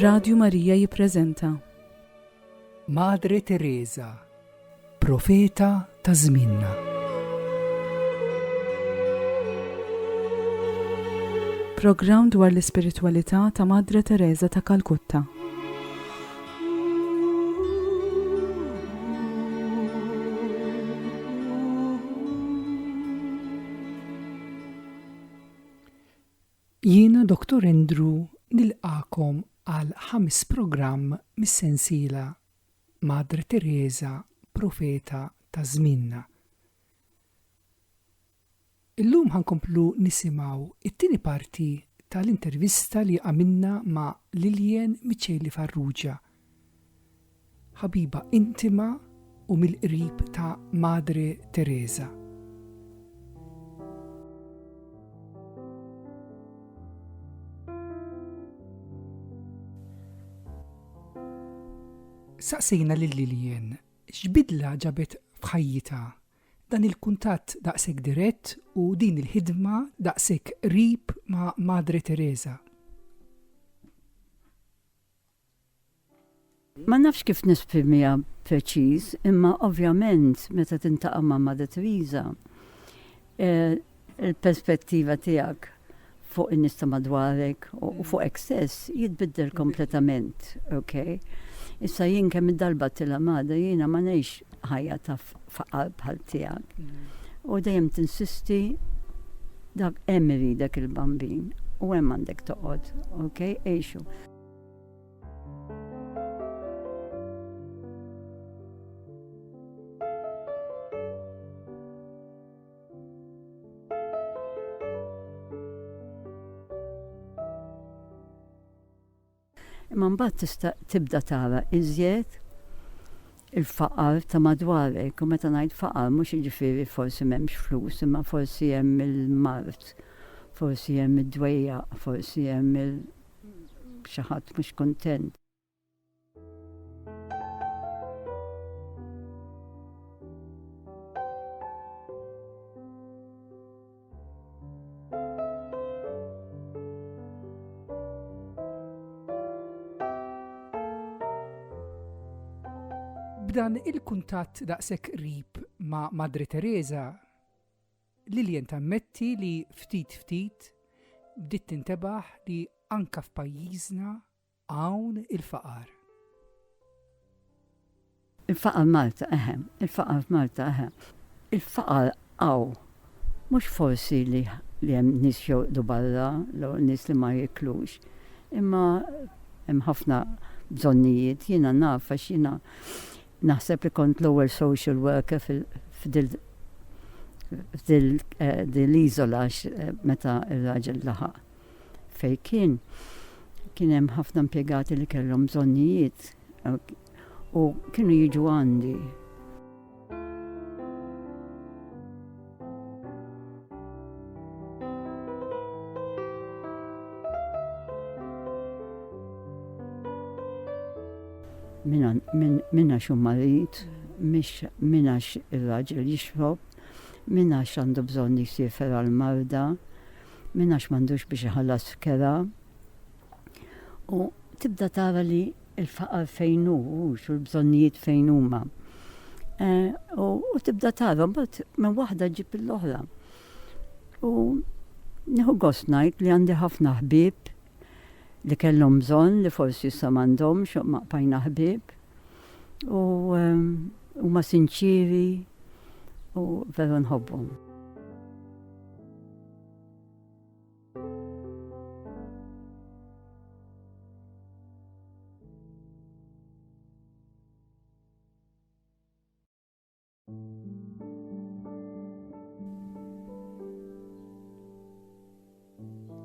Radju Marija jippreżenta. Madre Teresa, Profeta ta' żmienna. Programm dwar l-ispiritwalità ta' Madre Teresa ta' Kalkutta. Jiena Dottor Andrew nilqagħkom għal ħames programm mis-sensiela Madre Teresa Profeta ta' Żmienna. Illum ħa nkomplu nisimgħu it-tieni parti tal-intervista li għamilna ma' Lilian Miceli Farrugia, ħabiba intima u mill-qrib ta' Madre Teresa. Saqsejna lil Lilian x'bidla ġabet f'ħajjitha dan il-kuntatt daqshekk dirett u din il-ħidma daqshekk qrib ma' Madre Teresa. Ma nafx kif nesprimiha preċiż, imma ovvjament meta tintaqa' ma' Mother Teresa, il-perspettiva tiegħek fuq in-nies ta' madwarek u fuqek stess jitbiddel kompletament, ok? Issa jien kemm id-darba tilha Mother jiena ma ngħix ħajja ta' faqar bħal tiegħek. U dejjem tinsisti dak hemm iridek il-bambin u hemm għandek toqgħod, ok? Għixu. Imma mbagħad tista' tibda tara iżjed il-faqar ta' madwarek u meta ngħid faqar mhux jiġifieri forsi m'hemmx flus imma forsi hemm il-mard, forsi hemm id-dwejjaq, forsi hemm il xi ħadd mhux kuntent. B'dan il-kuntatt daqshekk qrib ma' Madre Teresa, Lilian tammetti li ftit ftit bdiet tintebaħ li anke f'pajjiżna hawn il-faqar. Il-faqar Malta, eħe, il-faqar f'Malta, eħe. Il-faqar hawn, mhux forsi li li hemm nies jorqdu barra, nies li ma jiklux, imma hemm ħafna bżonnijiet, jiena naf għax jiena naħseb li kont l-ewwel social worker f'dil l-iżola għax meta r-raġel laħaq fejn kien, kien hemm ħafna impjegati li kellhom bżonnijiet u kienu jiġu għandi. Min għax hu marid, min għax ir-raġel jixrob, min għax għandu bżonn jsiefer għall-marda, min għax m'għandux biex iħallas kera. U tibda tara li l-faqar fejn hu, hux, u l-bżonnijiet fejn huma. Eh, u tibda tara, mbagħad minn waħda ġib l-oħra. U nieħu gost ngħid li għandi ħafna ħbieb li kellhom bżonn li forsi issa m'għandhomx ma bqajna ħbieb. U ehm, huma sinċiri u veru nħobbhom.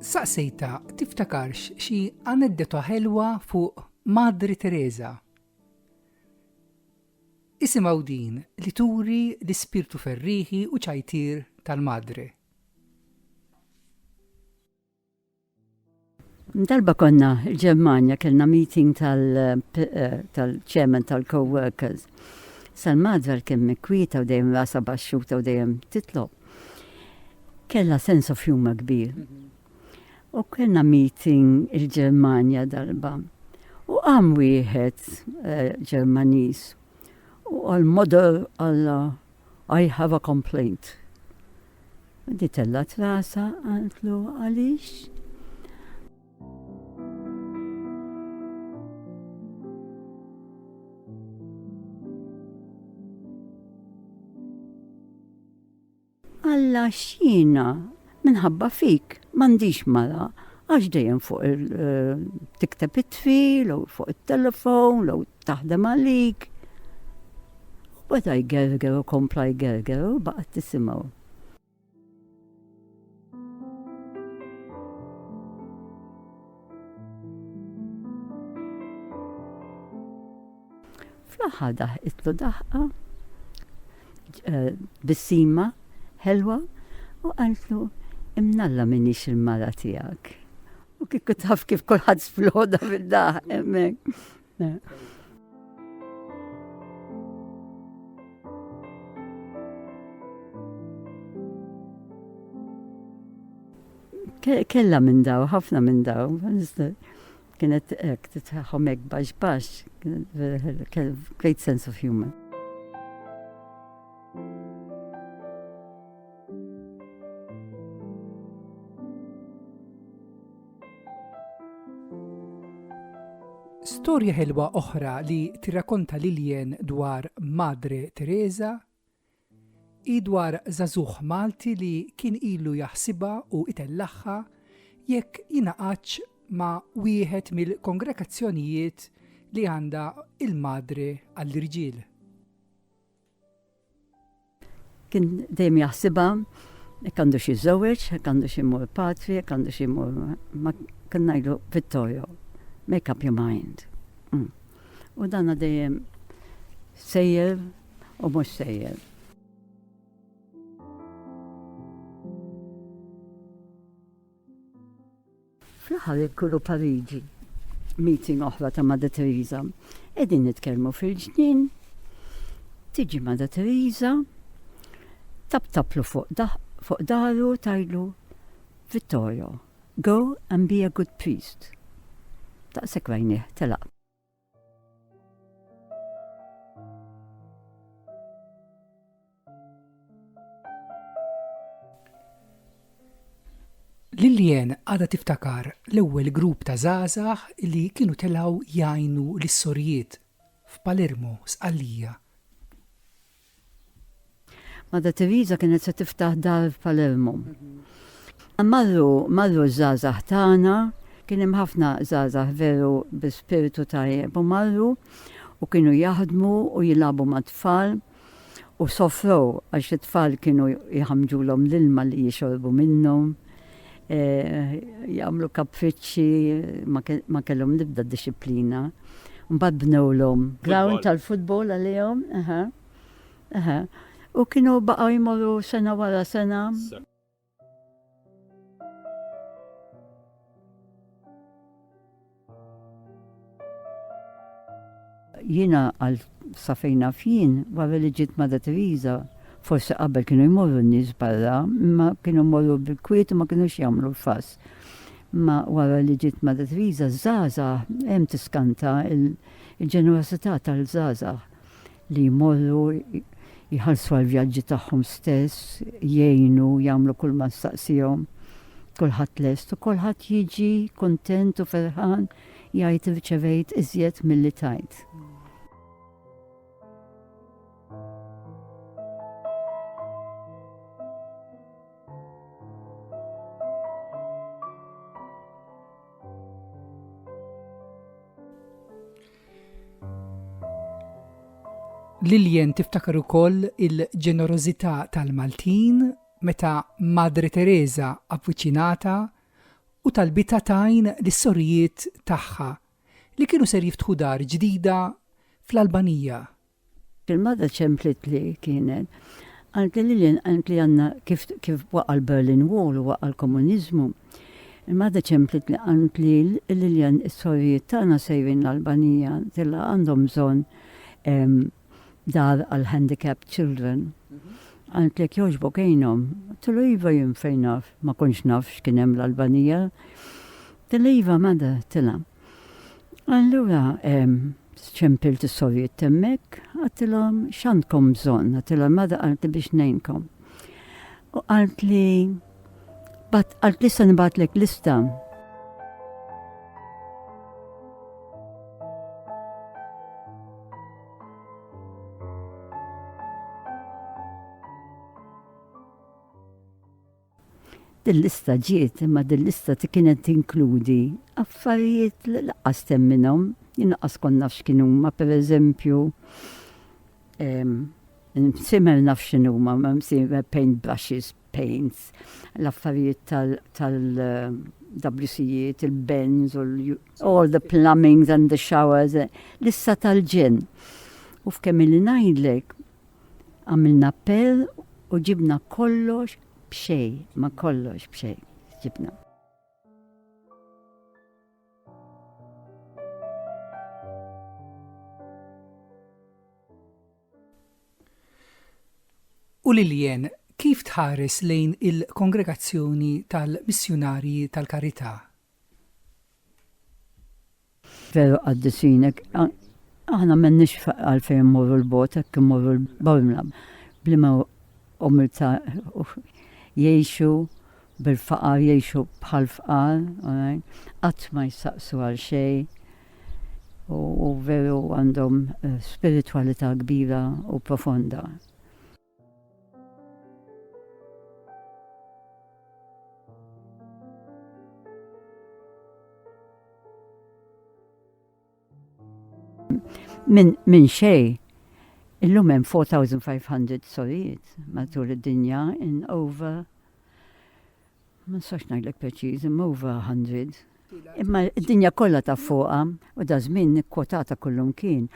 Saqsejtha tiftakarx xi aneddota ħelwa fuq Madre Teresa. Isimgħu din li turi l-ispirtu ferrieħi u ċajtier tal-Madre. Darba konna l-Ġermanja kellna meeting tal-chairman tal-co-workers. Sal-madra kemm kwieta u dejjem rasa baxxuta u dejjem titlob. Kellha sense of humor kbir. U kellna meeting il-Ġermanja darba. U qam wieħed Ġermaniż u qal Mother qallha I have a complaint. Di tellgħet rasha qaltlu għaliex? Alla x'jiena minħabba fik m'għandix mara għax dejjem fuq il tikteb ittri jew fuq it-telefon jew taħdem għalik. U beda jgerger u kompla jgerger u baqgħet tisimgħu. Fl-aħħar daħqitlu daħqa tbissima ħelwa u qaltlu imnalla m'iniex il-mara tiegħek. U kieku taf kif kulħadd sploda fid-daħq hemmhekk. Kella minn daw, ħafna minn daw. Kienet hekk titħaħhom hekk baxx baxx, great sense of humor. Storja ħelwa oħra li tirrakonta Lillian dwar Madre Teresa Hi dwar żagħżugħ Malti li kien ilu jaħsibha u itellagħha jekk jingħaqadx ma' wieħed mill-kongregazzjonijiet li għandha il-Madre għall-irġiel. Kien dejjem jaħsibha jekk għandux jiżżewweġ, jekk għandux imur patri, jekk għandux imur ma kien ngħidlu Vittorio, make up your mind. Mm. U dana dejjem sejjer u mhux sejjer. Fl-aħħar inkunu Pariġi, meeting oħra ta' Mother Teresa. Qegħdin nitkellmu fil-ġnien, tiġi Mother Teresa, taptaplu fuq fuq daru tajlu Vittorio, go and be a good priest. Daqshekk rajnieh telaq. Lillian għadha tiftakar l-ewwel grupp ta' żgħażagħ li kienu telgħu jgħinu lis-sorijiet f'Palermo, Sqallija. Mother Teresa kienet se tiftaħ dar f'Palermo. Marru, marru ż-żgħażagħ tagħna, kien hemm ħafna żgħażagħ veru bi spiritu tajjeb u marru u kienu jaħdmu u jilagħbu mat-tfal u sofrew għax it-tfal kienu jħammġulhom l-ilma li jixorbu minnu, jagħmlu kapriċċi, ma kellhom l-ebda dixxiplina. Mbagħad bnewlhom ground tal-futbol għalihom, eħe. Eħe. U kienu baqgħu jmorru sena wara sena. Jiena għal sa fejn naf jien, wara li ġiet Mother Teresa, forsi qabel kienu jmorru n-nies barra, imma kienu jmorru bil-kwiet u ma kinux jagħmlu l-fass. Imma wara li ġiet Mother Teresa, ż-żgħażagħ hemm tiskanta il-ġenerosità tal-żgħażagħ. li jmorru jħallsu għall-vjaġġi tagħhom stess, jgħinu, jagħmlu kull ma nsaqsihom. Kulħadd lest u kulħadd jiġi kuntent u ferħan jgħid irċevejt iżjed milli tajt. Lillian tiftakar ukoll il-ġenerożità tal-Maltin meta Madre Teresa avviċinatha u talbitha tgħin lis-sorijiet tagħha li kienu ser jiftħu dar ġdida fl-Albanija. Il-mother ċemplitli kienet, qaltli Lillian qaltli għandna kif kif waqa' l-Berlin Wall u waqa' l-komuniżmu. Il-mother ċemplitli qaltli Lillian is-sorijiet tagħna sejrin l-Albanija tilha għandhom bżonn dar għal handicapped children. Qaltli jekk jogħġbok għinhom. Għedtlu iva jien fejn naf, ma kontx naf x'kien hemm l-Albanija. Tilha iva mother, tilha. Allura ċempilt is-sorijiet t'hemmhekk, għedtilhom x'għandkom bżonn, għedtilha l-mother qaltli biex ngħinkom. U qaltli qaltli se nibgħatlek lista. Dil-lista ġiet, imma dil-lista kienet tinkludi affarijiet li lanqas temminhom, jien lanqas kont naf x'kienu huma, pereżempju, msiemer naf x'inhuma, ma msiemer paint brushes, paints, l-affarijiet tal-WC-jiet, il-bins, all the plumbings and the showers, lista tal-ġenn. U f'kemm ili ngħidlek, Għamilna appell u ġibna kollox b'xejn, ma kollox b'xejn ġibna. U Lilian, kif tħares lejn il-Kongregazzjoni tal-Missjunarji tal-Karità? Veru qaddisin hekk aħna m'għandniex għalfejn immorru 'l bogħod hekk immorru l-Bormla b'liema umiltà jgħixu bil-faqar jgħixu bħal fqar qatt ma jsaqsu għal xejn u veru għandhom spiritwalità kbira u profonda. Minn min xejn, illum hemm 4,500 sorijiet matul id-dinja in over ma nistax ngħidlek preċiż, imma over 100. Imma d-dinja kollha taf fuqha u da żmien ikkwotata kullumkien.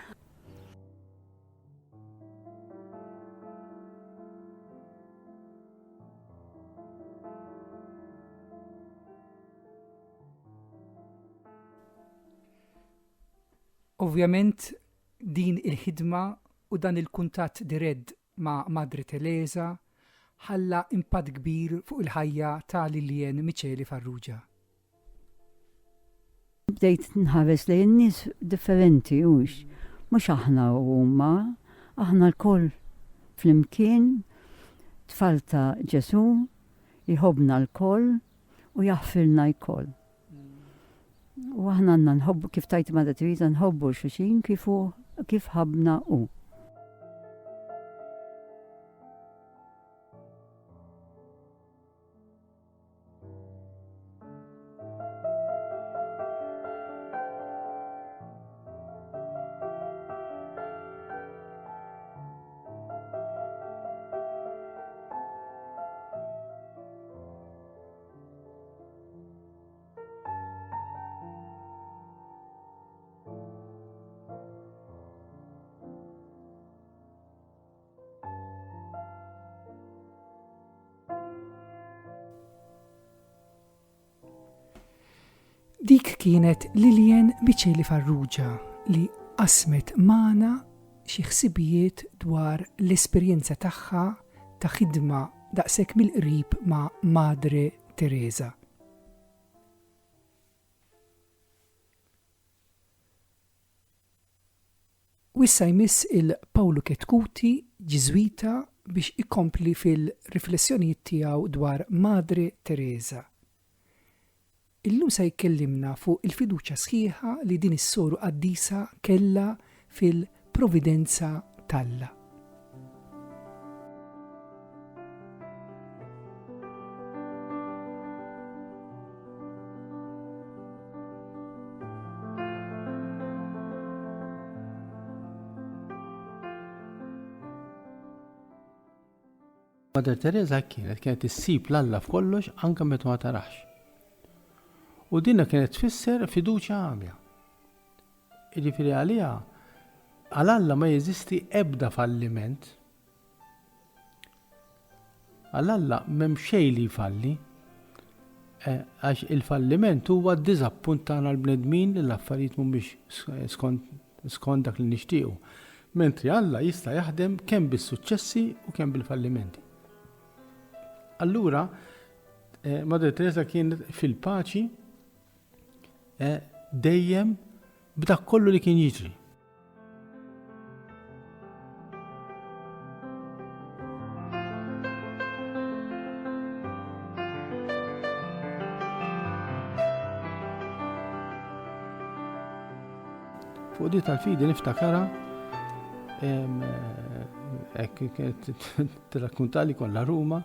Ovvjament din il-ħidma u dan il-kuntatt dirett ma' Madre Teresa ħalla impatt kbir fuq il-ħajja ta' Lilian Miceli Farrugia. Bdejt nħares lejn in-nies differenti hux, mhux aħna u huma, aħna lkoll flimkien tfal ta' Ġesù, jħobbna lkoll u jaħfrilna lkoll. U aħna għandna nħobbu kif tgħid Mother Teresa nħobbu xulxin kif hu kif ħabbna hu. Dik kienet Lilian Miceli Farrugia li qasmet magħna xi ħsibijiet dwar l-esperjenza tagħha ta' ħidma daqshekk mill-qrib ma' Madre Teresa. U issa jmiss il Pawlu Chetcuti, Ġiżwita, biex ikompli fil-riflessjonijiet tiegħu dwar Madre Teresa. Illum se jkellimna fuq il-fiduċja sħiħa li din is-soru qaddisa kellha fil-providenza t'Alla. Mother Teresa kienet kienet issib l-Alla f'kollox anke meta ma tarax. U dinha kienet tfisser fiduċja għamja. Jiġifieri għaliha għal Alla ma jeżisti ebda falliment. Għal Alla m'hemm xejn li jfalli. Eh, għax il-falliment huwa d-diżappunt tagħna l-bnedmin li l-affarijiet mhumiex skont dak li nixtiequ. Mentri Alla jista' jaħdem kemm bis-suċċessi u kemm bil-fallimenti. Allura, eh, Madre Teresa kienet fil-paċi eh, dejjem. B'dak kollu li kien jiġri. Fuq di tal-fidi niftakara hekk kienet tirrakkuntali konna Ruma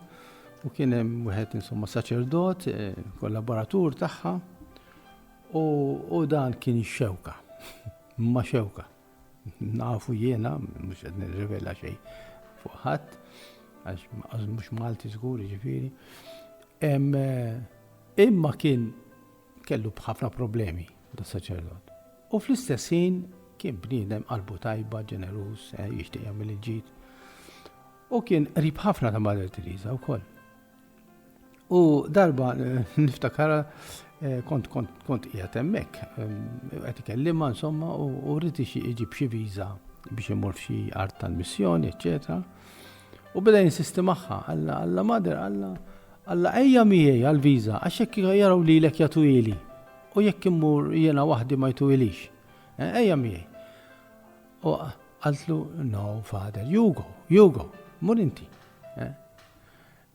u kien hemm wieħed insomma saċerdot, eh, kollaboratur tagħha u dan kien xewka, ma xewka. Nafu jiena, mhux qed nirrivela xejn fuq ħadd, għax mhux Malti żgur jiġifieri. Eh, imma kien kellu b'ħafna problemi da saċerdot. U fl-istess ħin kien bniedem qalbu tajba, ġeneruż, eh, jixtieq jagħmel il-ġid. U kien qrib ħafna ta' Mother Teresa wkoll. U darba eh, niftakara eh, kont kont kont qiegħed hemmhekk, eh, qed ikellimha insomma u rrid iġib xi viża biex imur f'xi art tal-missjoni, eċċetera. U beda jinsisti magħha, alla alla Mother, alla alla ejja miegħi għall-viża għax jekk jaraw lilek jagħtuhieli. U jekk immur jiena waħdi ma jtuhilix. Ejja miegħi. U qaltlu, no, father, you go, you go, mur inti. Eh?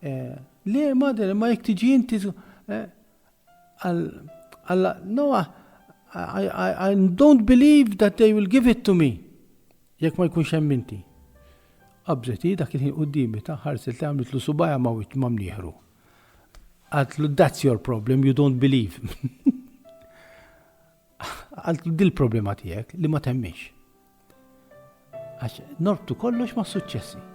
Eh, le, mother, ma jek tiġi inti, eh, Alla, no, I, I, I don't believe that they will give it to me. Jekk ma jkunx hemm inti. Qabżet hi dak il-ħin quddiemi ta' ħarset li għamlitlu subajha ma' ma' mnieħru. Għatlu that's your problem, you don't believe. Qaltlu dil-problema tiegħek li ma temminx. Għax norbtu kollox ma' suċċessi.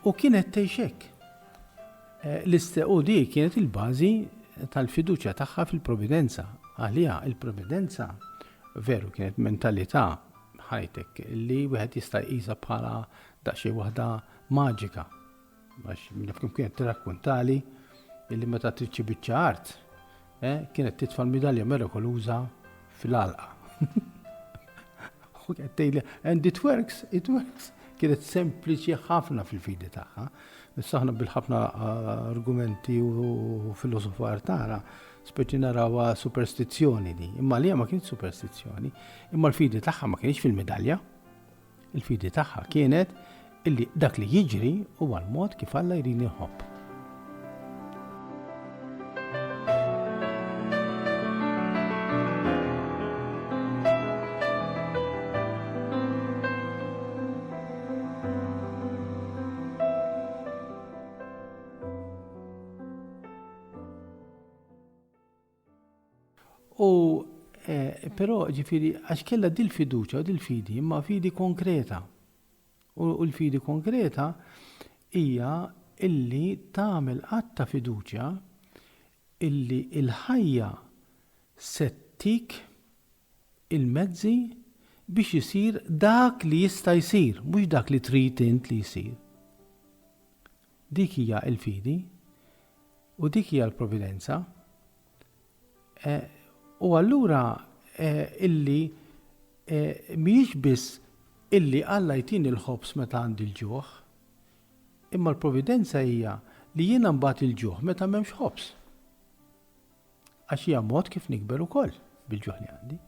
U kienet tgħix hekk. Eh, l-iste u di kienet il-bażi tal-fiduċja tagħha fil-providenza. Għaliha il-providenza veru kienet mentalità ħajtek li wieħed jista' jqisha bħala daqsxejn waħda maġika. Għax naf kemm kienet tirrakkuntali illi meta trid xi biċċa art, eh, kienet titfa' l-midalja mirakoluża fil-għalqa. U kienet tgħidli, and it works, it works. Kienet sempliċi ħafna fil-fidi tagħha. Issa aħna bil-ħafna eh, argumenti u filosofar tagħna, speċi narawha superstizzjoni di. Imma li ma kienet superstizzjoni, imma l-fidi tagħha ma kienx fil-medalja. Il-fidi tagħha kienet illi dak li jiġri huwa l-mod kif Alla jridni nħobb. U eh, però ġifieri għax kellha dil-fiduċja u dil-fidi, imma fidi konkreta. U l-fidi konkreta hija illi tagħmel att ta' fiduċja illi l-ħajja se ttik il-mezzi biex isir dak li jista' jsir, mhux dak li trid int li jsir. Dik hija l-fidi u dik hija l-providenza. Eh, u allura eh, illi eh, mhijiex biss illi Alla jtini l-ħobż meta għandi l-ġuħ, imma l-providenza hija li jiena mbagħad il-ġuħ meta m'hemmx ħobż. Għax hija mod kif nikber ukoll bil-ġuħ li għandi.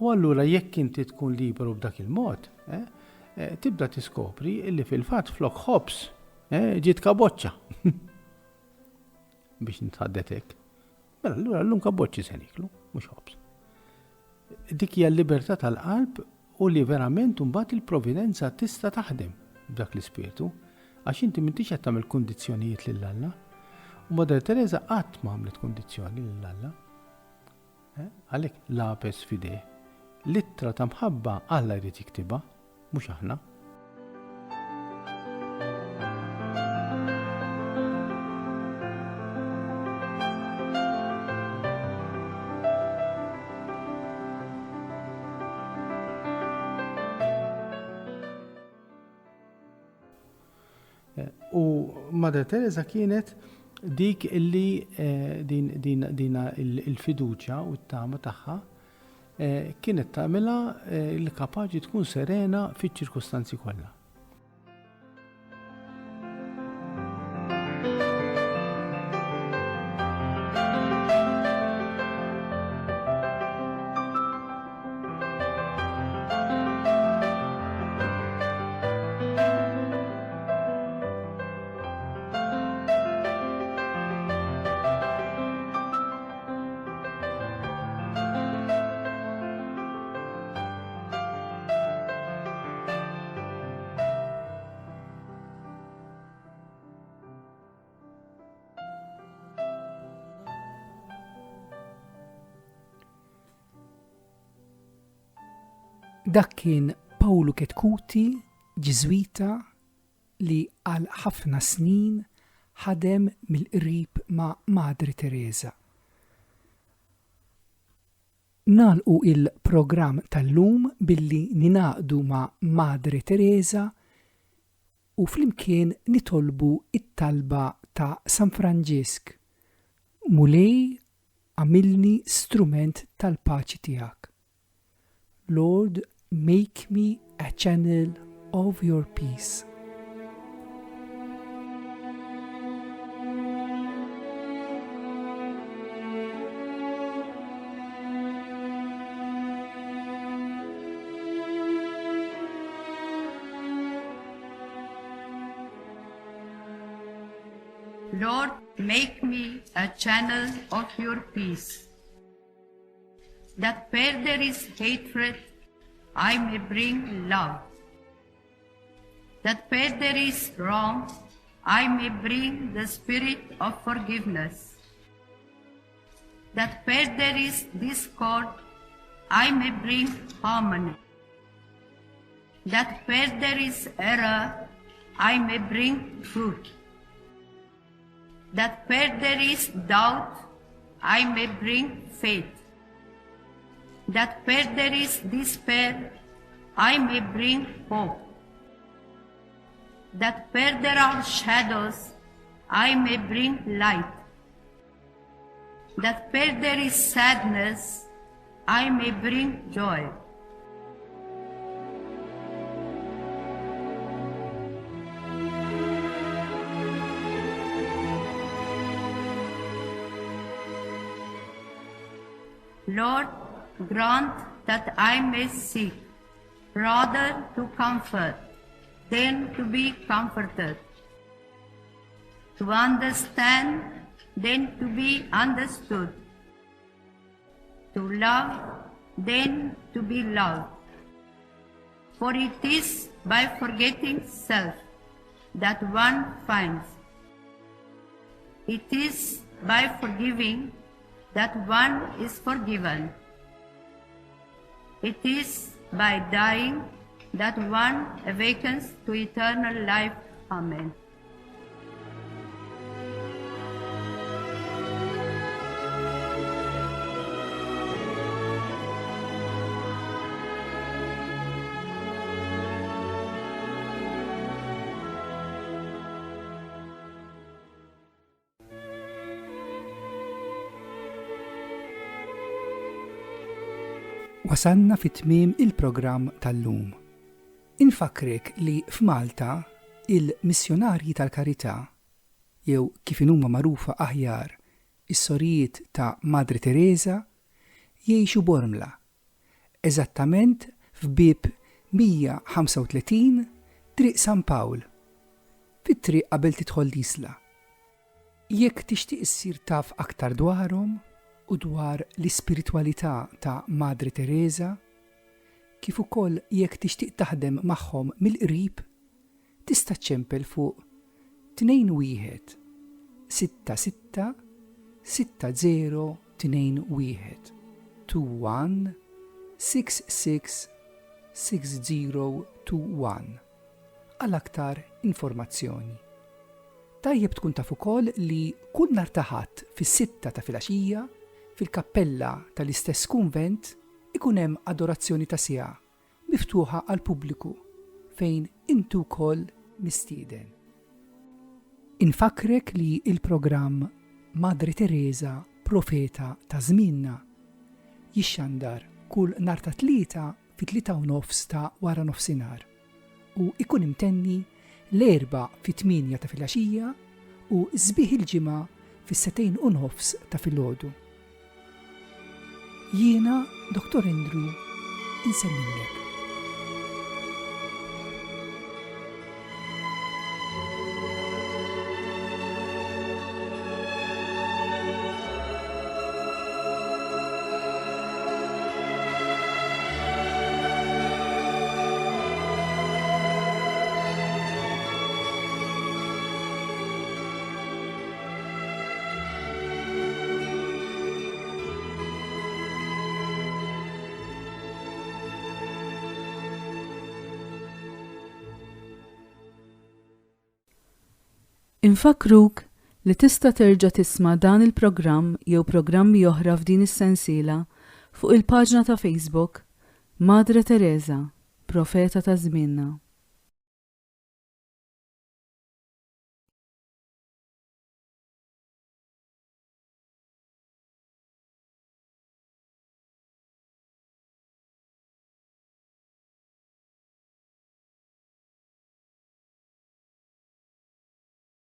U allura jekk inti tkun liberu b'dak il-mod, eh, eh, tibda tiskopri illi fil-fatt flok ħobż eh, ġiet kaboċċa. Biex nitħaddet hekk. Mela allura llum kaboċċi se niklu, mhux ħobż. Dik hija l-libertà tal-qalb u li verament imbagħad il-providenza tista' taħdem b'dak l-ispirtu għax inti m'intix qed tagħmel kundizzjonijiet lil Alla. U Mother Teresa qatt ma għamlet kundizzjoni lil Alla. Eh? Għalhekk lapes fideh. L-ittra ta' mħabba Alla jrid jiktibha, mhux aħna. U Madre Teresa kienet dik illi eh, din, din, dina il-fiduċja u t-tama tagħha eh, kienet tagħmilha eh, li kapaċi tkun serena fiċ-ċirkustanzi kollha. Dak kien Pawlu Chetcuti, Ġiżwita li għal ħafna snin ħadem mill-qrib ma' Madre Tereża. Nagħlqu il-programm tal-lum billi ningħaqdu ma' Madre Tereża u flimkien nitolbu t-talba ta' San Franġisk, Mulej agħmilni strument tal-paċi tiegħek. Lord make me a channel of your peace. Lord, make me a channel of your peace. That where there is hatred, I may bring love. That where there is wrong, I may bring the spirit of forgiveness. That where there is discord, I may bring harmony. That where there is error, I may bring truth. That where there is doubt, I may bring faith. That where there is despair, I may bring hope. That where there are shadows, I may bring light. That where there is sadness, I may bring joy. Lord, grant that I may seek rather to comfort than to be comforted, to understand than to be understood, to love than to be loved. For it is by forgetting self that one finds. It is by forgiving that one is forgiven. It is by dying that one awakens to eternal life. Amen. Wasalna fi tmiem il-programm tal-lum. Infakkrek li f'Malta il-Missjunarji tal-Karità, jew kif inhuma magħrufa aħjar is-Sorijiet ta' Madre Tereża, jgħixu Bormla, eżattament f'bieb 135 Triq San Pawl, fit-triq qabel tidħol l-Isla. Jekk tixtieq issir taf aktar dwarhom u dwar l-ispiritwalità ta' Madre Tereża, kif ukoll jekk tixtieq taħdem magħhom mill-qrib, tista' ċċempel fuq 21 66 60 21 21 66. 66 6021 għal aktar informazzjoni. Tajjeb tkun taf ukoll li kull nhar ta' Ħadd fis-sitta ta' filgħaxija fil-kappella tal-istess kunvent ikun hemm adorazzjoni ta' siegħa miftuħa għall-pubbliku fejn inti wkoll mistieden. Infakkrek li l-programm Madre Teresa Profeta ta' Żmienna jixxandar kull nhar ta' Tlieta fit-tlieta u nofs ta' waranofsinhar u jkun imtenni l-Erbgħa fit-tmienja ta' filgħaxija u sbieħ il-Ġimgħa fis-setgħin u nofs ta' filgħodu. Jiena Dottor Andrew insellimlek. Infakkruk li tista' terġa' tisma' dan il-programm jew programmi oħra f'din is-sensiela fuq il-paġna ta' Facebook Madre Teresa, Profeta ta' Żmienna.